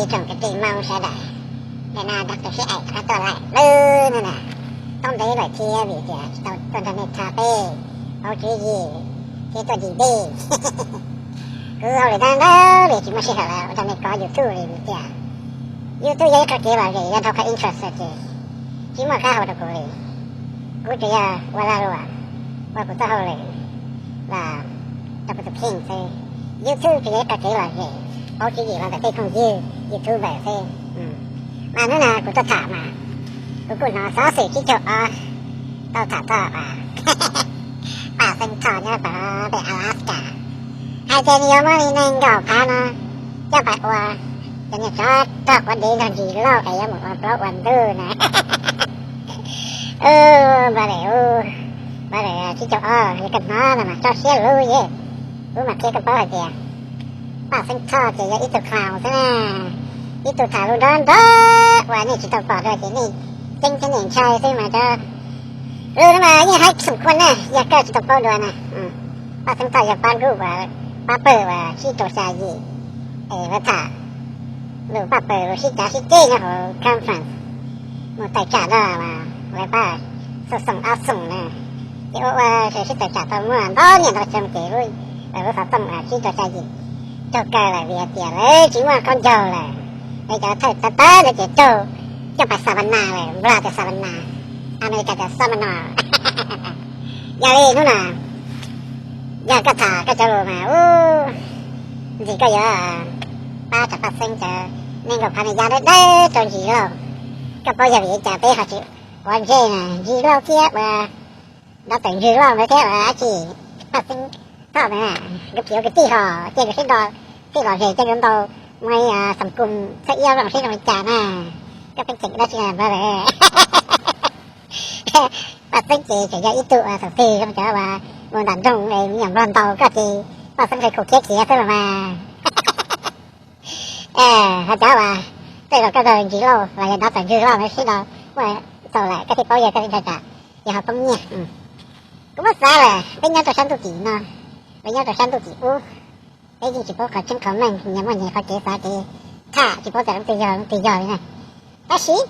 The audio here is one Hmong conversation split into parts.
Tsoom kwv tij Hmoob sawv daws, nim no doctor Sib Aim rov qab tuaj lawm lub no na. Tau ntev lawm thiab vim tias tsis tau tuaj nrog nej tham peb paub tswv yim thiab tuaj dim dej. Kuv hauj lwm tab ntau li tsis muaj sij hawm los ua rau nej kov YouTube li vim tias YouTube yog ib qhov kev lom zem, yog dhau qhov interest ces tsis muaj qab hau rau kuv li. Kuv tsuas yog ua lag luam, ua kuv txoj hauj lwm los rau kuv tus kheej xwb. YouTube tsuas yog ib qhov kev lom zem, paub tswv yim los ntawm tej phooj ywg YouTuber xwb. Mas hnub no kuv tuaj tham mas kuv kuj hnov xov xwm tsib caug ob tau tham txog Paj Xeeb Thoj nyob pem pem Alaska, hais tias nws yuav muab li nees nkaum phav no coj pais ua cov niag tsov rog quav dev nrog Ntsis Lauj es yuav mus ua plaub ua ntug na. Brother, brother tsib caug ob, yog koj hnov no mas tso siab lug ye. Kuv mam qhia koj paub hais tias Paj Xeeb Thoj ces yog ib tug clown xwb na, ib tug tham lus nrov nrov uas nej tsis tau pom dua ces nej ceeb thiab nej ntshai xwb mas cov lus no mas yeej haib xum khuaj na, yog koj tsis tau paub dua na. Paj Xeeb Thoj yog pab group uas, pab pawg uas sib rau xya yim es lawv tham lus paj pawg lus sib cav sib ceg nyob hauv conference, mus tawm tsam nrog lawv pab xoom xoom ob xoom na. Ces ua ua sib tawm tsam tau muaj ntau niaj ntau xyoo ces lub, lawv lub xov tooj sib rau xya yim raug kaw lawm vim hais tias lawv tsis muaj khaub ncaug lawm. Lawv cov thawj tawv tawv ntawd ces raug coj pais Savannah lawm, Nplog tias Savannah, Amelikas tias Seminole. Yog li hnub no yog koj tham koj cov lus mas ub, ntxim koj yuav pab cov Paj Xeeb cov nees nkaum phav no ya dawb dawb rau Ntsis Lauj. Koj paub yog vim li cas peb ho tsis quav ntsej na, Ntsis Lauj thiab ua doctor Ntsis Lauj ntawd thiab ua dab tsi, Paj Xeeb Thoj ntawd, nkawd txiv ua kwv tij ho cia nkawd sib nto, txij los zes cia nkawd ntaus mus xom kus txhawb iab zoo sib zoo li cas na. Koj pheej ceem dab tsi na brother? Paj Xeeb ces tseem yog ib tug uas thaum twg zoo cov uas mus nram nroog es me nyuam Nplog ntaus koj ces Paj Xeeb qhia khu khiab khiav xwb los mas. Ho cov uas tej zaum koj nrog Ntsis Lauj los yog doctor Ntsis Lauj ntawd sib ntaus muaj txaus lawm koj thiaj paub yog koj thiaj ntshai tsam yog ho poob nyiaj. Kuv muab xav lawm peb nyob rau sab ntuj tim no, peb nyob rau sab ntuj tim ub, peb yeej tsis paub qhov tseeb qhov meej, nyias muaj nyias qhov kev xav kev tham, tsis paub tias leej twg yog leej twg yog li na. Tab sis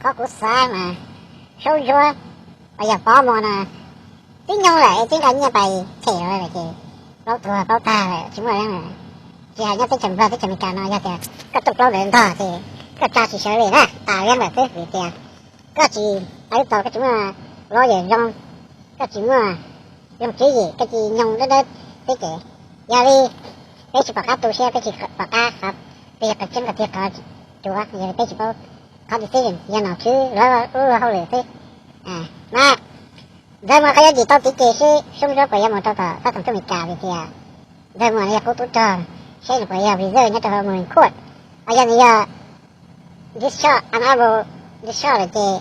qhov kuv xav mas Saub Ntsuab uas yog Pov Mos no twb nyoog lawm es twb nqa nyiaj pais them lawm ces plaub tuag paub tag lawm tsis muaj leej lawm. Tsis hais nyob teb chaws Nplog teb chaws Amelikas no yog tias koj tuaj plaub ntawd ntog ces koj tsa tsis sawv li na, tas leej lawm xwb vim tias koj tsis tawv tau, koj tsis muaj lawyer zoo, koj tsis muaj zoo tswv yim, koj cia li nyoog dawb dawb xwb ces yog li peb tsis pom qab tu siab, peb tsis pom qab qhov twg yog qhov tseeb qhov twg yog qhov ruam, yog li peb tsis paub qhov decision, yog nom tswv lawv ua hauj lwm xwb. Mas ntawd mas qhov yuav ntim tau tiv ces seb Saub Ntsuab puas yuav mus rau tom xab thoom tuj Amelikas vim tias ntawd mas nws yog qub tub rog, seb nws puas yog reserve nyob rau hauv Marine Corps, los yog nws yog discharge, honorable discharge lawm ces,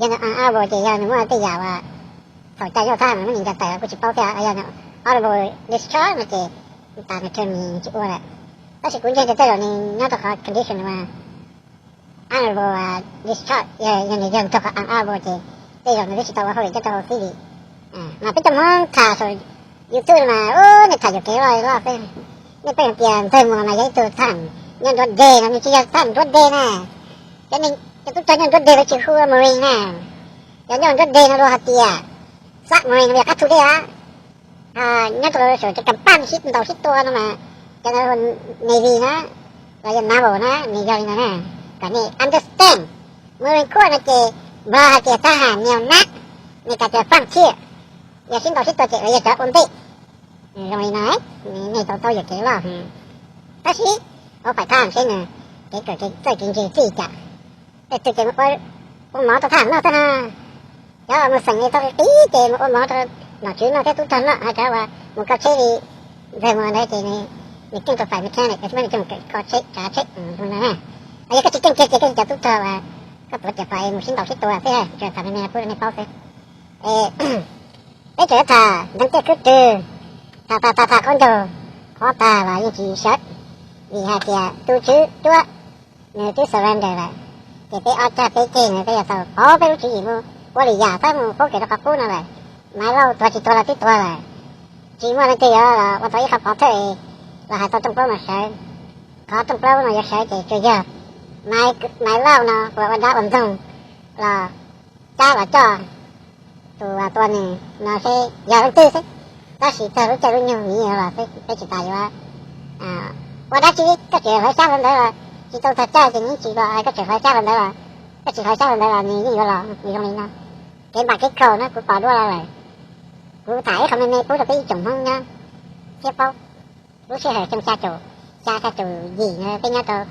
yog nws honorable ces yog nws muaj tej yam uas thaum caij nyob thab nws muab nws ncaws tawm los kuj tsis paub thiab, los yog nws honorable discharge no ces tas nws term nws tsis ua lawm. Tab sis kuv ntseeg tias tej zaum nws nyob rau qhov condition uas honorable discharge, yog nws yog rau qhov honorable ces tej zaum nws twb tsis tau ua hauj lwm coj rau hauv city. Mas peb cov Hmoob tham saum YouTube mas ub, nej tham yuam kev loj loj xwb. Nej pheej hais tias Ntxawg Muas mas yog ib tug thab nyob nruab deg no, nws tsis yog thab nruab deg na. Cov tub rog nyob nruab deg lawv tsis hu ua Marine na. Cov nyob nruab deg no luag hais tias submarine no yog qab thu dej a. Nyob rau saum cov kam paj sib ntaus sib tua no mas cov ntawd hu Navy na, los yog naval na, nws yog li no na. Kom nej understand, Marine Corps no ces Nplog hais tias thab ham nias nab, Meskas tias frontier, yog sib ntaus sib tua ces lawv yog cov ua ntej. Zoo li no, nej tau tau yuam kev loj. Tab sis ua pais thab seb nws kev kawm kev txawj kev ntse txij cas. Tej twg ces mus ua mov rau thab noj xwb na. Cov mus xeem li tau qib ces mus ua mov rau nom tswv noj thiab tub rog noj, ho cov uas mus kho tsheb li Ntxawg Muas ntawd ces nws keej rau fais mechanic, nws muab nws coj mus kho tsheb tsav tsheb no na. Yog koj tsis keej kiag ces koj cov tub rog uas koj tuav riam fais mus sib ntaus sib tua xwb, tsuas tham me me pub rau nej paub xwb. Peb tseem yuav tham ntseeg tej khwb rwg, tham tham tham tham qaub ncaug, qhov tag los yeej tsis sawv, vim hais tias tus tswv cuab nws twb surrender lawm, ces peb ob cag peb ceg no peb yuav tau pauv peb lub tswv yim mus ua lwm yam, txhob mus paub kev rau qhov qub no lawm. Maiv Lauj tuag tsis tuag los twb tuag lawm, tsis muaj leej twg yuav los ua tau ib qho pov thawj los hais tau rooj plaub no sawv. Qhov rooj plaub no yuav sawv ces tsuas yog Maiv Lauj no uas ua dab ua ntxoog los cab los coj tus tua nws no seb yog leej twg xwb. Tab sis txog lub caij lub nyoog miv los xwb peb tsis tas yuav ua dab tsi. Koj tseem hlawv xyab hlawv ntawv los tsis tau txog caij ces nws tsis los, koj tseem hlawv xyab hlawv ntawv los, koj tsis hlawv xyab hlawv ntawv los nws yeej yuav los. Nws zoo li no, kev npam kev khaum no kuv pom dua lawm. Kuv tham ib qho me me pub rau peb ib tsoom Hmoob nyob thiab paub. Lub sij hawm xyoo xya caum, xya xya caum yim na peb nyob rau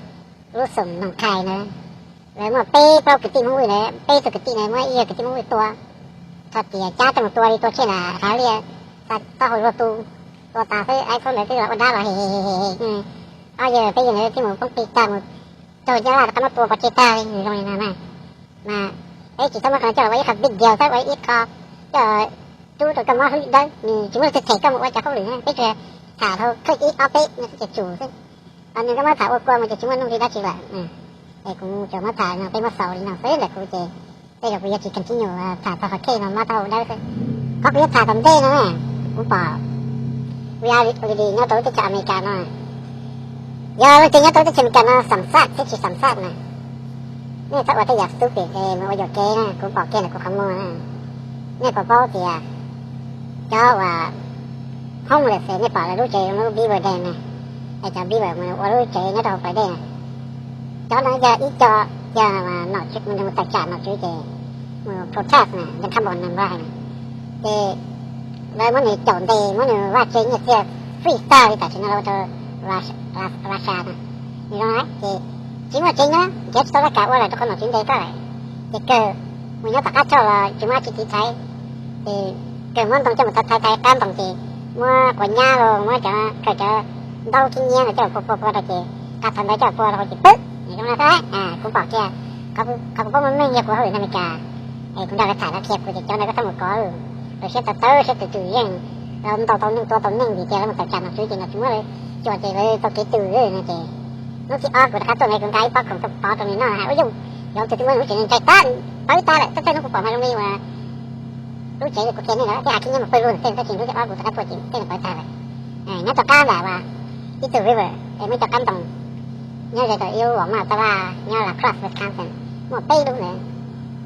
lub xoom Noog Khai na, lawv muaj peb plaub kwv tij Hmoob Vwj na, peb tug kwv tij na muab ib yawg kwv tij Hmoob Vwj tua, txog tias cab coj mus tua li tua tsheej lam hav liaj, xa taub hau luag tu, tua tas xwb, ib thaum ntawd twb los ua dab los hem hem hem hem. Ob yawg peb yawg ntawd twb mus poob qis tag, mus raug caj dab rov qab muab tua pov tseg tag li, nws zoo li no na. Mas peb tsis txhob muab qhov no coj los ua ib qho big deal, txhob ua ib qho coj rub rau koj mob hlwb dawb, nws tsis muaj leej twg them koj mus ua cov hauj lwm na, peb tsuas tham dhau click ib ob peb no xwb ces tsum xwb. Ho nws koj muab tham ua kua mus ces tsis muaj nuj nqis dab tsi lawm. Es kuv tsuas muab tham no, peb muab xaus li no xwb ntawm kuv ces tej zaum kuv yuav tsis continue tham txog qhov case no mob taub hau dawb xwb. Qhov kuv yuav tham tom ntej no, kuv pom we are living nyob rau lub teb chaws Amelikas no, yog leej twg nyob rau lub teb chaws Amelikas no xam xaj thiab tsis xam xaj na, nej txhob ua tej yam stupid es mus ua yuam kev na, kuv pom kiag ntawm kuv qhov muag na. Nej puas paub tias cov uas homeless, nej pom lawv lub tsev zoo lub beaver dam na, es cov beaver mus ua lub tsev nyob rau hauv plawv dej na, cov no yog ib co, yog nom tswv mus tawm tsam nom tswv ces mus protest na, yeej khab npoo na npaj na, ces lawv muab nws caum ntes, muab nws vaj tse nyiaj txiag free tag li tam sim no rau Russia na. Nws zoo na ces tsis muaj tsev nyob, nrhiav tsis tau laj kam ua lawm rau qhov nom tswv ntes koj lawm, ces kawg mus nyob tom qab choj los tsis muaj dab tsi tiv thaiv, ces kawg muab ntoo coj mus thaiv thaiv thaiv qab ntoo ces muab quav nyab los muab cov kawg cov ntaub khib nyiab los coj pua pua pua rau ces nqa thaiv ntawd coj pua rau ces pwb zoo na. Kuv pom kiag, qhov kuv paub meej meej yog kuv hauj lwm Amelikas, es kuv nrog lawv tham lawv qhia kuv tias cov ntawd koj txhob mus kov, lawv siab tawv tawv siab twm twm yeej, lawv ntaus tau neeg tua tau neeg vim tias lawv mus tawm tsam nom tswv ces nom tswv muab lawv cuam ces lawv tau kev twm no ces lub thib ob kuv rov qab tuaj ne kuv nqa ib pob khoom tuaj pov rau nws noj hais ua yooj, yog tus twg muaj lub tsev neeg ntshai tab pawv tag lawm, tab sis hnub kuv pom mas zoo li uas lub tsev kuv qhia nej lawm, tej hav khib nyiab mus pawg lug ntawm tej tab sis hnub thib ob kuv rov qab tuaj ces tej no pawv tag lawm. Nyob rau qab ntawm uas ib tug river es muaj ib co qab ntoo nyob ze rau ib lub Walmart tab laj nyob La Crosse, Wisconsin, muaj peb lub ntawd.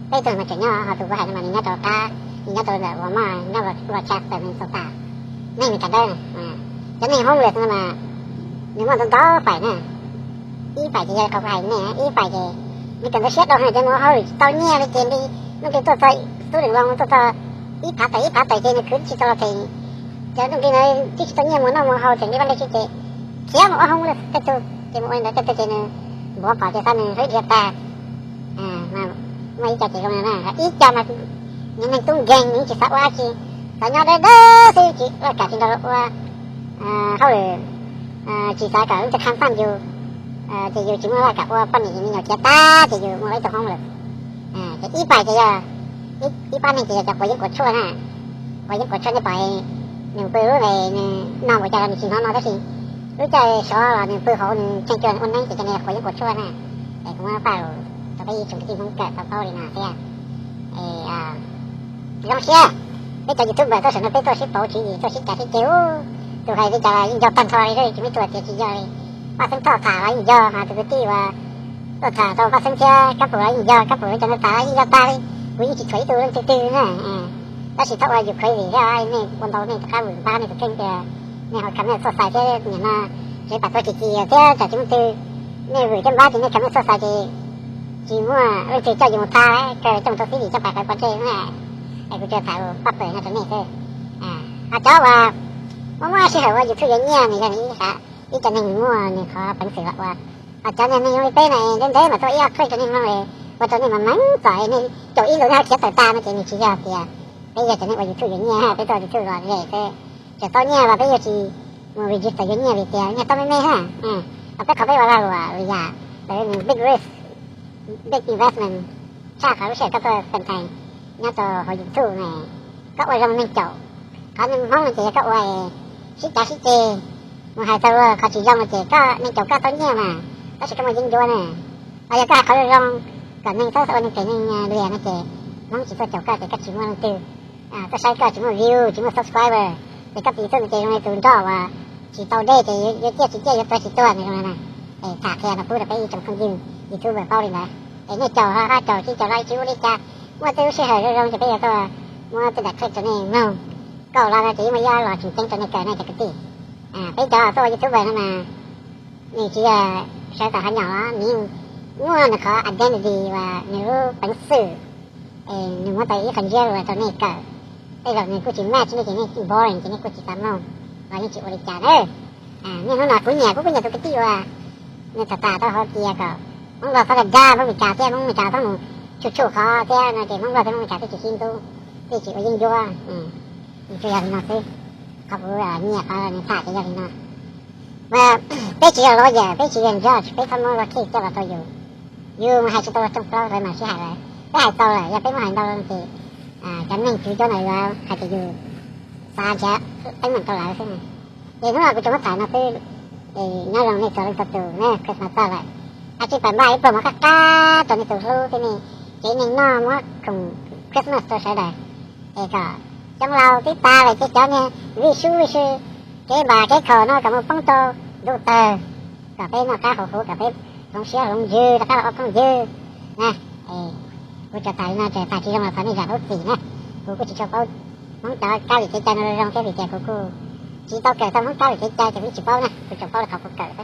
Peb tug mas tseem nyob, ho tus kuv hais no mas nws nyob rau qab, nws nyob rau ntawm Walmart nyob Rochester, Minnesota. Neeg Meskas dawb, cov neeg homeless no mas nws muaj ntau ntau fais na. Ib fais ces yog qhov kuv hais nej, ib fais ces nws kawm ntawv siab dhau heev ces mus ua hauj lwm tsis tau nyiaj li ces nws, nws tuaj txog student loan tuaj txog ib phav tawm ib phav tawm ces nws khwv tsis tau los theem, cov nws twb tsis tau nyiaj mus noj mus haus theem li vaj ntej tsis ces khiav mus ua homeless tej tug ces mus ua li ntawd tej tug ces nws npuav pom ces xav nws hlwb dhia tag. Muaj ib co ces zoo na, ib co mas nws neeg tub nkeeg nws tsis xav ua dab tsi, xav nyob dawb dawb xwb tsis laj kam tsis nrog luag ua hauj lwm, tsis xav kom lub ntiaj khab faj yus, ces yus tsis muaj laj kam ua poj niam yus me nyuam khiav tag ces yus mus ua ib tug homeless. Ces ib pais ces yog, ib pab neeg ces yog cov quav yeeb quav tshuaj na. Quav yeeb quav tshuaj nej pom nws pw lub es nws no ua cas los nws tsis hnov no tab sis lub caij sov los nws pw hauv nws tseem cuag ua neeb ces cov no yog quav yeeb quav tshuaj na. Es kuv muab faj lus rau peb ib tsoom kwv tij Hmoob kawm tau paub li no thiab. Zoo siab peb cov YouTuber tuaj saum no peb tuaj sib pauv tswv yim tuaj sib cav sib ceg, tus hais li cas los yeej yog tag nrho li, tsis muaj tus hais tias tsis yog li. Paj Xeeb Thoj tham los yeej yog, ho tus kwv tij uas tuaj tham rau Paj Xeeb thiab Kab Pum los yeej yog, Kab Pum cov ntawd tham los yeej yog tag li. Kuv yeej tsis thuam ib tug leej twg twg na. Tab sis txhob ua yus crazy thiab, nej ua ntau nej rov qab vwm npab nej tus kheej tias nej ho comment txhua xais thiab nim no tseem pam tuag chim chim thiab tsam tsis muaj twg, nej vwm cov npab ces nej comment txhua xais ces tsis muaj leej twg coj yus mus tha, kawg coj mus rau xib vis coj pais qhawv pov tseg na. Es kuv tsuas tham paj pawg no rau nej xwb. Ho cov uas muaj muaj sij hawm ua YouTube yuav nyiaj nws yog nws ib, ib co neeg muaj nws qhov peev xwm los ua. Ho cov niag neeg zoo li peb no ntev ntev mas tuaj ib ob clip rau nej mloog, ua rau nej mas meev txom nej caum ib lus nej ho khiav tawm tag no ces nws tsis yog tias peb yog cov neeg ua YouTube yuav nyiaj, peb tuaj YouTube los ze xwb. Tseem tau nyiaj los peb yuav tsis mus register yuav nyiaj vim tias nyiaj tau me me ha. Ho peb qhov peb ua lag luam vim yam lawv nws big risk, big investment, tshaj qhov lub sij hawm koj tuaj spend time nyob rau hauv YouTube ne, koj ua zoo neeg caum. Qhov neeg Hmoob no ces yog koj ua sib cav sib ceg, mus hais txog luag qhov tsis zoo no ces koj neeg caum koj tau nyiaj mas, tab sis koj muaj yeeb ncuab na. Ho yog koj hais qhov zoo zoo kom neeg txhob ua neeg phem neeg liam no ces Hmoob tsis tuaj caum koj ces koj tsis muaj leej twg tuaj saib koj, tsis muaj view tsis muaj subscriber, ces koj tiv xwb no ces zoo li tus nroj uas tsis tau dej ces yuav ciaj tsis ciaj yuav tuag tsis tuag no zoo li na. Es tham qhia no pub rau peb ib tsoom phooj ywg YouTuber paub li ntawd. Es nej caum ho ho caum tsis caum los tsis ua li cas, muaj tej lub sij hawm zoo zoo ces peb yuav tuaj muab tej daim clip rau nej mloog. Kaum los no ces yeej muaj ib ob los tseem ceeb rau nej kawm ne cov kwv tij. Peb cov tuaj ua YouTuber no mas nws tsis yog sawv tom hav nyom os, nws muaj nws qhov identity uas nws lub peev xwm, nws muab tau ib qho ntsiab lus rau nej kawm. Tej zaum nws kuj tsis match nej ces nej boring ces nej kuj tsis xav mloog los yeej tsis ua li cas na. Niaj hnub no kuv nyiam, kuv kuj nyiam tus kwv tij uas nws tham tham tau hauv tias kom Hmoob Nplog txhob dag dag Hmoob Meskas thiab Hmoob Meskas txhob mus tshuj tshuj qhov thiab no ces Hmoob Nplog thiab Hmoob Meskas twb tsis sib ntxub, twb tsis ua yeeb ncuab. Nws tsuas yog li no xwb. Qhov kuv nyiam qhov nws tham ces yog li no. Mas peb tsis yog lawyer, peb tsis yog judge, peb txhob muab lub case coj los rau yus. Yus mus hais tsis tau rooj plaub lawv mam sib hais lawm. Peb hais tau lawm, yog peb muab hais ntau ces cov neeg tswv cuab ntawd yuav hais tias yus xav nrhiav teeb meem rau lawv xwb. Ces hnub no kuv tsuas muab tham no xwb. Nyob zoo nej txhua leej txhua tus na, Christmas txog lawm. Hais tsis pam npaj ib pluag mov qab qab rau nej tus hlub thiab nej tsev neeg noj muab khoom Christmas rau sawv daws. Es kom coob laus twb tas lawm ces cov niag vij sub vij sw, kev npam kev khaum no kom mus poob rau ntuj tawg, kom peb noj qab haus huv, kom peb hloov siab hloov ntsws rov qab los ua phooj ywg na. Kuv tsuas tham li no ces tham tsis zoo los thov nej zam lub txim na. Kuv kuj tsis tshua paub Hmoob cov kab li kev cai no zoo thiab vim tias kuv kuj tsis tau kawm tau Hmoob kab li kev cai ces kuv yeej tsis paub na, kuv tsuas paub li qhov kuv kawm xwb.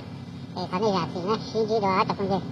Es thov nej zam txim na, sib ntsib dua cov phooj ywg.